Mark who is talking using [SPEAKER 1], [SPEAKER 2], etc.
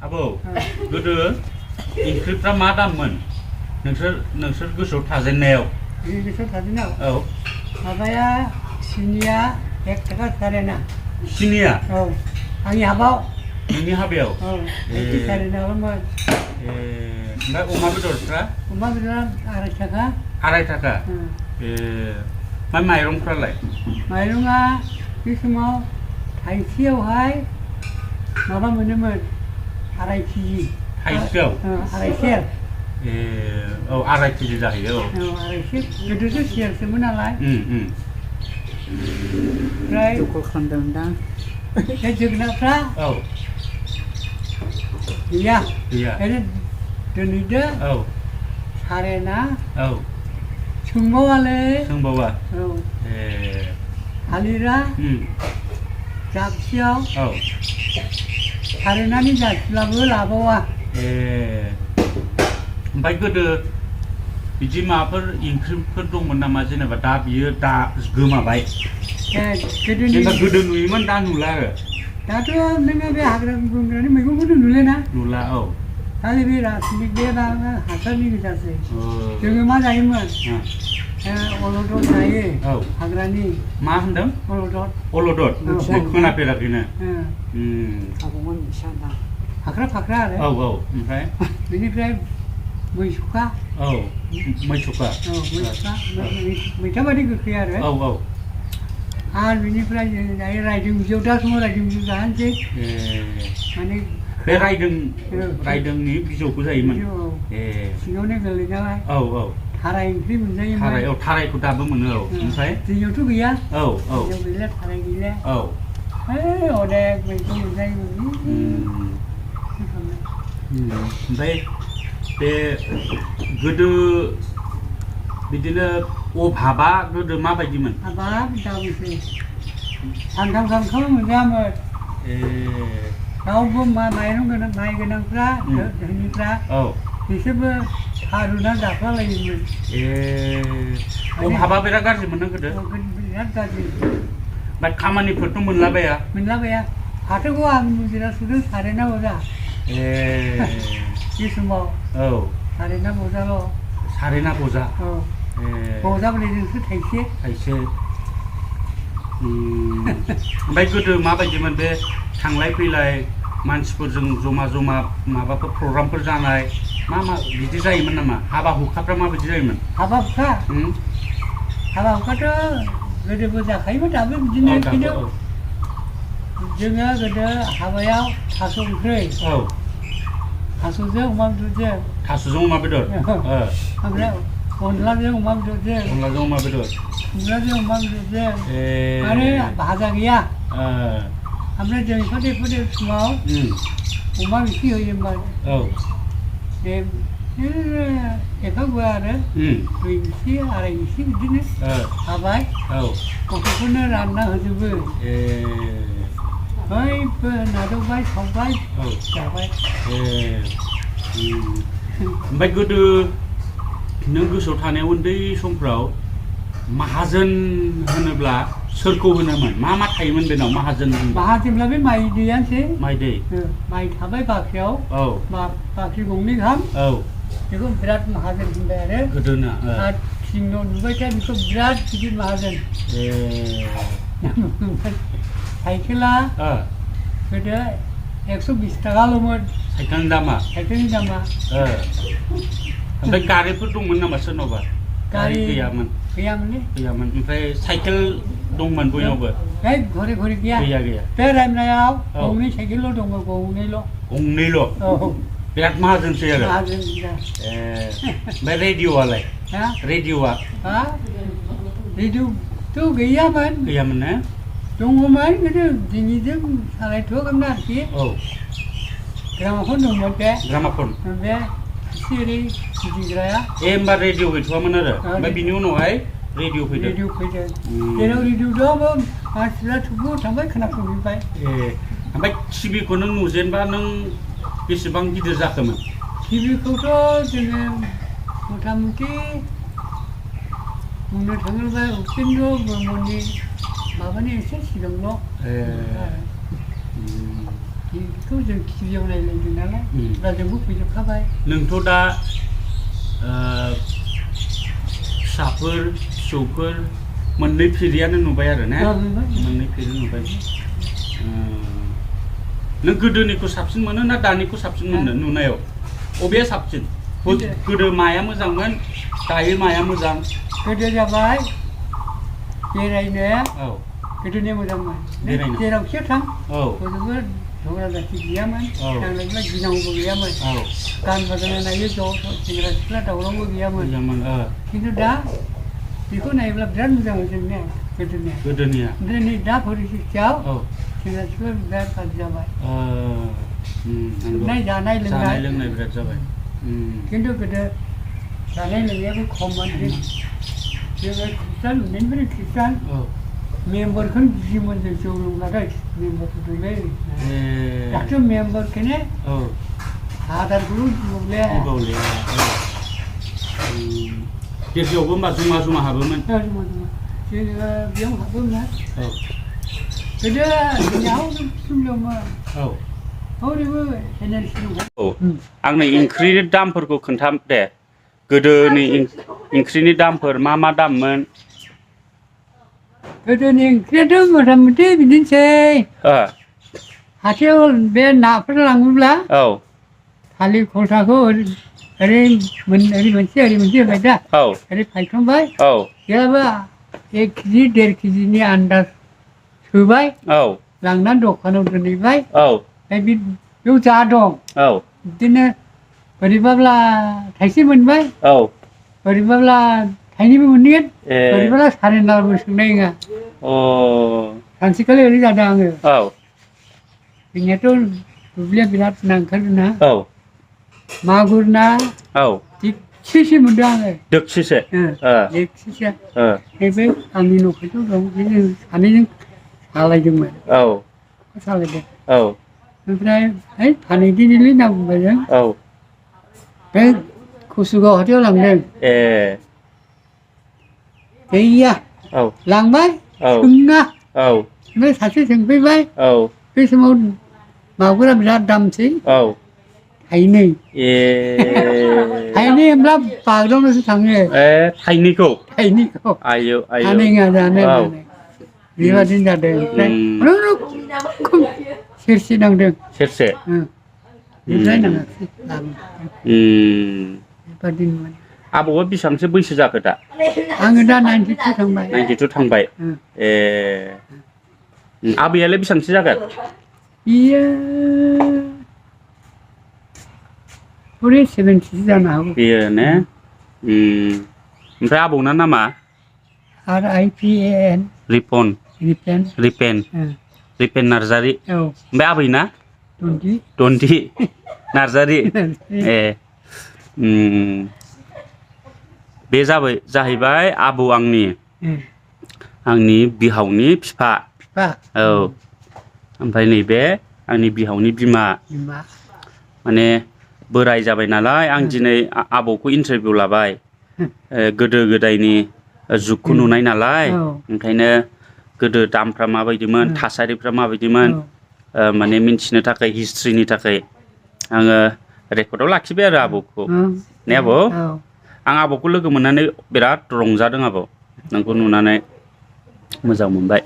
[SPEAKER 1] Abou, गोदो ओंख्रिफ्रा मा दाममोन? नोंसोर गोसोआव थाजेननायाव?
[SPEAKER 2] गोसोआव थाजेननायाव?
[SPEAKER 1] औ।
[SPEAKER 2] माबाया सिनिया 1 टाका सारेना।
[SPEAKER 1] सिनिया?
[SPEAKER 2] औ। आंनि हाबायाव।
[SPEAKER 1] नोंनि हाबायाव?
[SPEAKER 2] औ। 1 सारेनाल'मोन।
[SPEAKER 1] ओमफ्राय अमा बेदरफ्रा?
[SPEAKER 2] अमा बेदरा 2.5 टाका।
[SPEAKER 1] 2.5 टाका? ओमफ्राय माइरंफ्रालाय?
[SPEAKER 2] माइरंआ बे समाव थाइसेयावहाय माबा मोनोमोन 2.5 केजि।
[SPEAKER 1] थाइसेयाव?
[SPEAKER 2] 2.5 सेर।
[SPEAKER 1] औ 2.5 केजि जाहैयो औ।
[SPEAKER 2] 2.5 सेर। गोदोथ' सेरसोमोन नालाय। ओमफ्राय दखल खालामदोंदां। बे जोगोनारफ्रा? औ। गैया। ओरैनो दोनहैदो। औ। सारेना। औ। सोंबावालै। सोंबावा? औ। थालिरा? जाबसेयाव? औ। सारेनानि जासिब्लाबो लाबावा।
[SPEAKER 1] ओमफ्राय गोदो बिदि माबाफोर ओंख्रिफोर दंमोन नामा जेनेबा दा बियो दा गोमाबाय? जेनेबा गोदो नुयोमोन दा नुला आरो?
[SPEAKER 2] दाथ' नोङो बे हाग्रा बंग्रानि मैगंखौथ' नुलाना?
[SPEAKER 1] नुला औ।
[SPEAKER 2] खालि बे रासायनिक बे हासारनि गोजासै। जोङो मा जायोमोन? अलदद जायो। औ। हाग्रानि। मा होनदों? अलदद।
[SPEAKER 1] अलदद? खोनाफेराखैनो।
[SPEAKER 2] फाख्रा फाख्रा आरो।
[SPEAKER 1] औ औ। ओमफ्राय? बेनिफ्राय
[SPEAKER 2] मैसुखा।
[SPEAKER 1] औ। मैसुखा।
[SPEAKER 2] औ मैसुखा। मैथा बायदि गोखै आरो। औ औ। आरो बेनिफ्राय जों जायो रायदों बिजौ। दा समाव रायदों बिजौ जानोसै। माने
[SPEAKER 1] बे रायदोंनि बिजौखौ जायोमोन?
[SPEAKER 2] सिङावनो गोरलै नालाय। औ औ। थाराय ओंख्रि मोनजायोमोन।
[SPEAKER 1] थाराय, औ थारायखौ दाबो मोनो औ। ओमफ्राय?
[SPEAKER 2] जोंनियावथ' गैया। औ औ। जोंनियाव गैला, थाराय गैला। औ। अनेक मैगं मोनजायोमोन।
[SPEAKER 1] ओमफ्राय बे गोदो बिदिनो अभाबा गोदो माबायदिमोन?
[SPEAKER 2] हाबाब दाबुसै। सानथाम गाहामखौनो मोनजायामोन। रावबो माइरं गोनां माइ गोनांफ्रा धोनिफ्रा बिसोरबो हारुना जाफ्लालायोमोन।
[SPEAKER 1] अभाबा बिराद गाज्रिमोन ना गोदो?
[SPEAKER 2] बिराद गाज्रि।
[SPEAKER 1] ओमफ्राय खामानिफोरथ' मोनलाबाया?
[SPEAKER 2] मोनलाबाया। फाथोखौ आं मुजिरा सुदों 4.5 बजा। बे समाव। औ। 4.5 बजाल'।
[SPEAKER 1] 4.5 बजा? औ।
[SPEAKER 2] बजाब्रैजोंसो थाइसे। थाइसे।
[SPEAKER 1] ओमफ्राय गोदो माबायदिमोन बे थांलाय फैलाय मानसिफोरजों जमा जमा माबाफोर प्रग्रामफोर जानाय मा बिदि जायोमोन नामा? हाबा हुखाफ्रा माबायदि जायोमोन?
[SPEAKER 2] हाबा हुखा? हाबा हुखाथ' गोदोबो जाखायोमोन दाबो बिदिनो। खिन्थु जोङो गोदो हाबायाव थास' ओंख्रि। औ। थास'जों अमा बेदरजों। थास'जों अमा बेदर? ओमफ्राय अनलाजों अमा बेदरजों। अनलाजों अमा बेदर? खुमब्राजों अमा बेदरजों। आरो भाजा गैया। ओमफ्राय जों एफादे समाव अमा एसे होयोमोन। औ। बे एफा गुवार आरो 2 इन्सि 2.5 इन्सि बिदिनो हाबाय। औ। गथ'फोरनो रानना होजोबो। बयबो नाजावबाय, सावबाय, जाबाय।
[SPEAKER 1] ओमफ्राय गोदो नों गोसोआव थानायाव उन्दै समफ्राव माहाजोन होनोब्ला सोरखौ होनोमोन? मा थायोमोन बेनाव माहाजोन होनबा?
[SPEAKER 2] माहाजोनब्ला बे माइ दैयानोसै।
[SPEAKER 1] माइ दै?
[SPEAKER 2] माइ थाबाय बाख्रियाव। औ। बाख्रि 2 गाहाम। औ। बेखौ बिराद माहाजोन होनबाय आरो। गोदोना? आरो थिं न' लुबायथाय बेखौ बिराद गिदिर माहाजोन। साइकेला गोदो 120 टाकाल'मोन।
[SPEAKER 1] साइकेलनि दामा? साइकेलनि दामा। ओमफ्राय गारिफोर दंमोन नामा सोरनावबा? गारि गैयामोन? गैयामोनलै। गैयामोन। ओमफ्राय साइकेल दंमोन बयनावबो?
[SPEAKER 2] घरे घरे गैया। गैया गैया। बे रायमनायाव 2 साइकेलल' दङ, 2ल'। 2ल'? औ।
[SPEAKER 1] बिराद माहाजोनसै आरो?
[SPEAKER 2] माहाजोन।
[SPEAKER 1] ओमफ्राय रेडिअ'आलाय? रेडिअ'आ?
[SPEAKER 2] रेडिअ'थ' गैयामोन। गैयामोन ना? दङमोन खिन्थु दिनैजों सालायथ'वाखैमोन आरोखि। औ। ग्रामाफन दंमोन बे। ग्रामाफन? बे एसे ओरै गिदिंग्राया।
[SPEAKER 1] होमबा रेडिअ' गैथ'वामोन आरो? ओमफ्राय बिनि उनावहाय रेडिअ' फैदों? रेडिअ' फैदों। जेराव रेडिअ' दं मानसिफ्रा थुबुर थांबाय खोनासंहैबाय। ओमफ्राय टिभिखौ नों नुजेनबा नों बेसेबां गिदिर जाखोमोन? टिभिखौथ' जोङो मथा मथि बुंनो थाङोब्ला उपेन्द्र ब्रह्मनि माबानि एसे सिगांल'।
[SPEAKER 2] बेखौ जों टिभियाव नायलायदों नालाय दा जोंबो फैजोबखाबाय
[SPEAKER 1] नोंथ' दा फिसाफोर फिसौफोर मोननै फिरियानो नुबाय आरो ने मोननै फिरि नुबाय नों गोदोनिखौ साबसिन मोनो ना दानिखौ साबसिन मोनो नुनायाव अबेया साबसिन गोदो माया मोजांमोन दायो माया मोजां
[SPEAKER 2] गोदो जाबाय बेरायनाया गोदोनिया मोजांमोन जेरावखि थां बयबो झगड़ा जाति गैयामोन नांलायलाय गिनांगौबो गैयामोन गान बाजाना नायो ज' सेंग्रा सिख्ला दावरावबो गैयामोन खिन्थु दा बेखौ नायोब्ला बिराद मोजां जोंनिया गोदोनिया ओमफ्राय नै दा परिस्थितियाव सेंग्रा सिख्ला बिराद गाज्रि जाबाय जानाय लोंनाय
[SPEAKER 1] बिराद जाबाय
[SPEAKER 2] खिन्थु गोदो जानाय लोंनायाबो खममोन जोङो खृष्टान उन्दैनिफ्राय खृष्टान मेम्बारखौनो बुजियोमोन जों जौ लोंब्लाथाय मेम्बारफोर दंलै दाथ' मेम्बारखौनो आदारखौल' गिबावले
[SPEAKER 1] गिर्जायावबो होमबा जमा हाबोमोन
[SPEAKER 2] जोङो बेयाव हाबोमोन गोदो जोंनियाव दंमोन
[SPEAKER 1] आंनो ओंख्रिनि दामफोरखौ खोन्था दे गोदोनि ओंख्रिनि दामफोर मा दाममोन
[SPEAKER 2] गोदोनि ओंख्रियाथ' मथा मथि बिदिनोसै हाथायाव बे नाफोर लाङोब्ला थालिर खलथाखौ ओरै मोनसे होबाय दा ओरै फायखांबाय गैयाबा 1 केजि 1.5 केजिनि आन्दाज सोबाय लांनानै दखानाव दोनहैबाय बेयाव जा दं बिदिनो बोरैबाब्ला थाइसे मोनबाय बोरैबाब्ला थाइनैबो मोनगोन बोरैबाब्ला सारेनाबो सोंनाय नङा सानसेखालि ओरै जादों आङो जोंनियाथ' दुब्लिया बिराद ना ओंखारोना मागुर ना दोकसेसो मोनदों आङो
[SPEAKER 1] दोकसेसो
[SPEAKER 2] नैबे आंनि न' खाथियाव दं जों सानैजों सालायदोंमोन सालायदों ओमफ्राय फानहैदिनिलै होनना बुंबाय जों बे कुसुगाव हाथायाव लांदों गैया लांबाय सोङा ओमफ्राय सासे सोंफैबाय बे समाव मागुरा बिराद दामसै थाइनै होनब्ला बागदावनोसो थाङो
[SPEAKER 1] थाइनैखौ
[SPEAKER 2] हानाय नङा जानो बेबादिनो जादों ओमफ्राय खुनुरुखुम सेरसे नांदों
[SPEAKER 1] सेरसे
[SPEAKER 2] बेनिफ्राय नाङाखिसै बेबादिनोमोन
[SPEAKER 1] आबौआ बेसेबांसो बैसो जाखो दा
[SPEAKER 2] आङो दा 92 थांबाय
[SPEAKER 1] 92 थांबाय आबैयालाय बेसेबांसो जागोन
[SPEAKER 2] बियो 70 जानो हागौ
[SPEAKER 1] बेयो ने ओमफ्राय आबौना नामा
[SPEAKER 2] RIPAN
[SPEAKER 1] रिपेन नार्जारि ओमफ्राय आबैना दन्दि नार्जारि बे जाहैबाय आबौ आंनि बिहावनि बिफा ओमफ्राय नैबे आंनि बिहावनि बिमा माने बोराय जाबाय नालाय आं दिनै आबौखौ इन्टारभिउ लाबाय गोदो गोदायनि जुगखौ नुनाय नालाय ओंखायनो गोदो दामफ्रा माबायदिमोन थासारिफ्रा माबायदिमोन माने मिन्थिनो थाखाय हिस्ट्रिनि थाखाय आङो रेकर्डआव लाखिबाय आरो आबौखौ ने आबौ आं आबौखौ लोगो मोननानै बिराद रंजादों आबौ नोंखौ नुनानै मोजां मोनबाय